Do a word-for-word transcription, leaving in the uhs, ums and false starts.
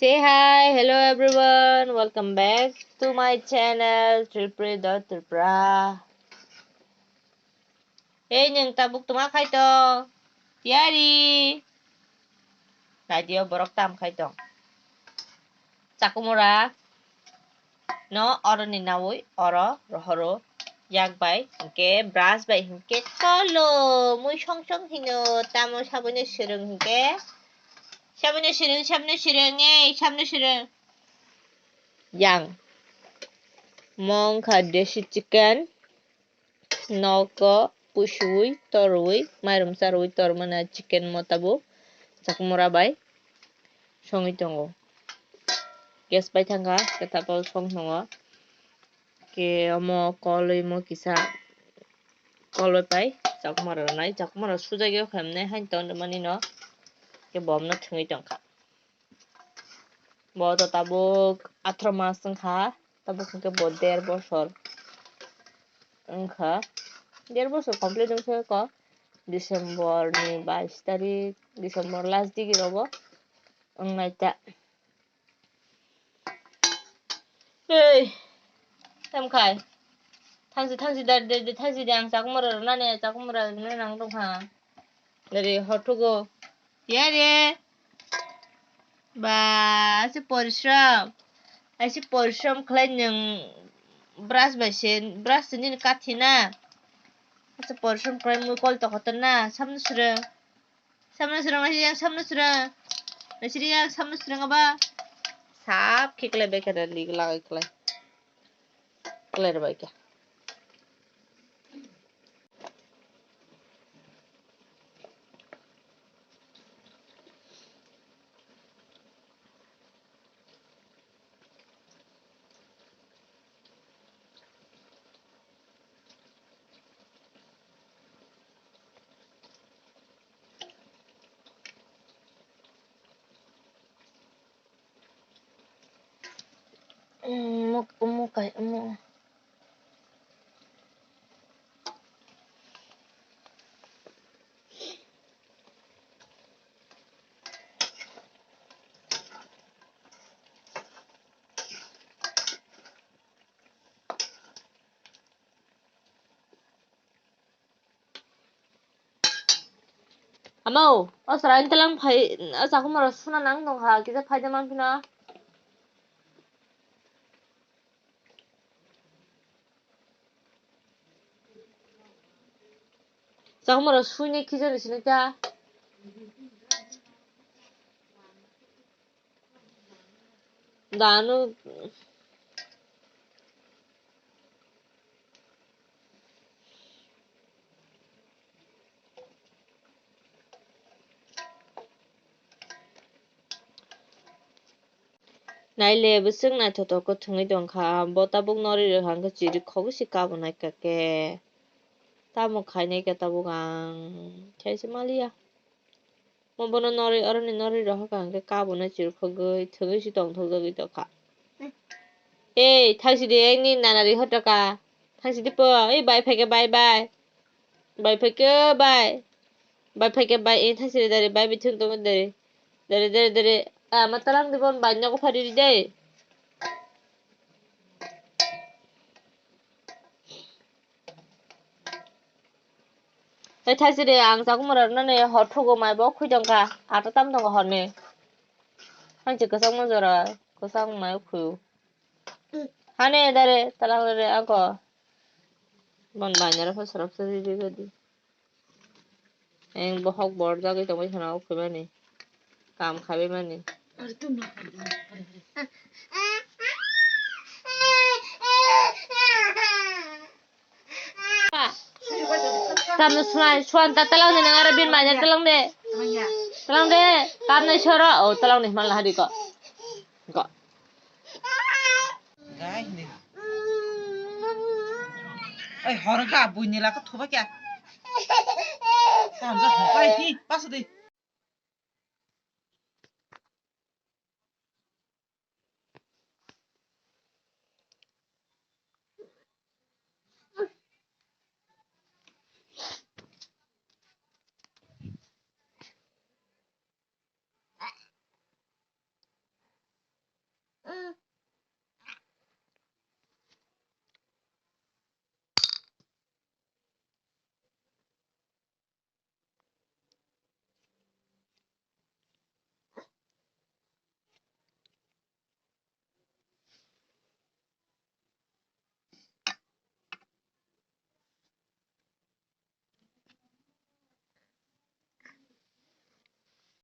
Say hi, hello everyone, welcome back to my channel, Tripri dot Tripura. Hey, nwng tabuk tongma khai tong? Tiyari? Naidio borok tam khai tong. Chakumura no oroni nawi oro rohoro yak bai hinkhe brush bai hinkhe kolo mui song song hino tamo sabuino swrwng hinkhe sabuino swrwng sabuino swrwng ei sabuino swrwng yang mong kha desi chicken. Nogo pusuwi, torwi, mairum charwi tormana chicken mo tabuk chakmura bai songwi tongo. Gas bai thangkha, khe tabuk song tongo. Khe omo kolwi mo kisa kolwi pai chakmura rwnai, chakmura sujagwi o khaimnai haino tongmani no khe bomno thwngwi tongkha. Bo to tabuk atharoh mas wngkha, tabuk hwnkhe bo der bosor wngkha, der bosor complete wngkha kho, December ni bais tarik, December last digi rogo wngnai ta. Ei, tamkhai. Thangsi, thangsi, dar, de, de, thangsi de, ang chakumura rwnani, chakumura rwnani nang tongkha. Dari hor thugo. Ya de. Ba, ase porishram. Ase porishram khlai nwng brush bai se, brush se nini kathi na. Ase porishram khlai mui kol tokhotor na, samno srwng. Samno srwng, naisiri yang samno srwng. Naisiri yang samno srwng aba. Sap khe klai bai khe da lig lagai klai. Klai bai khe. Muk, mukai, mu. Amo, o chwraini tlang phai, o chakhumaro suna nang tongkha, kisa phaida manphina. Chakhumaro suinai kisa ni sini ta. Dano. Naile bwswk naithotok khe thwngwi tongkha, bo tabuk norwi rwkha hwnkhe chirikhogwi se kabonai kha khe. Tamo khainai khe tabuk ang khe se maliya. Mo bono norwi, oroni norwi rohorkha hwnkhe kabonai chirikhogwi thwngwi se tongthokjagwi tongkha. Ei, thangsidi, engni nana ri hotoka. Thangsidi po, ei, bai phaikhe bai, bai. Bai phaikhe bai. Bai phaikhe bai, ei, thangsidi dari, bai bithung tongo dari. Dari, dari, dari. Ah, ma talang di bon, bai nogo phari ri dei. Tei thaisiri ang chakhumara rwnani hor thugo mai bo khwi tongkha, ata tam tongo horni. Thanchi kwchangma jora kwchang mai o khwi o. Hani dare talang dare ako. Bon bainero pho sorop se riri gadi. Eng bohok bor jagwi tongwi khana o khwi mani. Kam khabai mani. Tamno suai, suan ta talang de nang aro bin manya talang de. Talang de, kam nai soro. O talang de himala hari ko. Ko. Gai ni. Ai, hor ga bui ni la ko thoba kya? Kam ja hokai hi, pasu de.